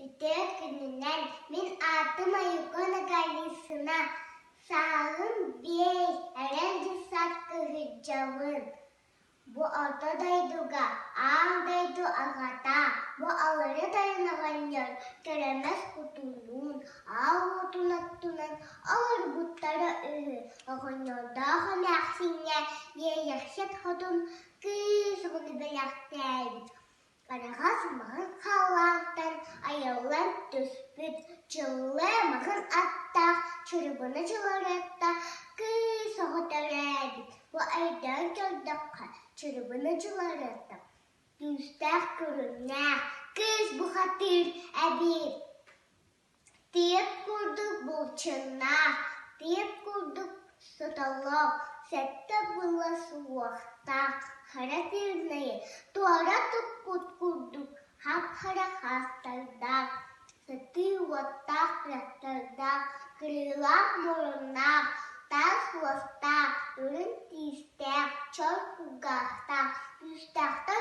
Үтүө күнүнэн, мин аатым Аюка Ноговицына, сааһым 5, эрэл дьыссаакка сылдьабын. Бу орто дойдуга аан дойду аҕата, бу алыры тойон оҕонньор кэрэмэс кутунуун, аал уотун оттунан олорбуттара үһү. Оҕонньордоох эмээхсиҥҥэ Иэйэхсит хотун кыыс оҕону бэлэхтээбит. Араҕас маҥан халлаантан айыллан түспүт, чыллыы маҥан аттаах чырыбына дьыларыатта кыыс оҕо төрөөбүт. Бу өйдөөн көрдөххө, чырыбына дьыларыатта күүстээх көрүҥнээх кыыс бухатыыр эбит. Тиэп курдук булчуннаах, тиэп курдук сотолоох, сэттэ була суохтаах хара тыынайы туора туппут курдук хап-хара хаастардаах, сытыы уоттаах харахтардаах, кырыылаах муруннаах, таас уостаах, үрүҥ тиистээх, чор кулгаахтаах, күүстээхтэр.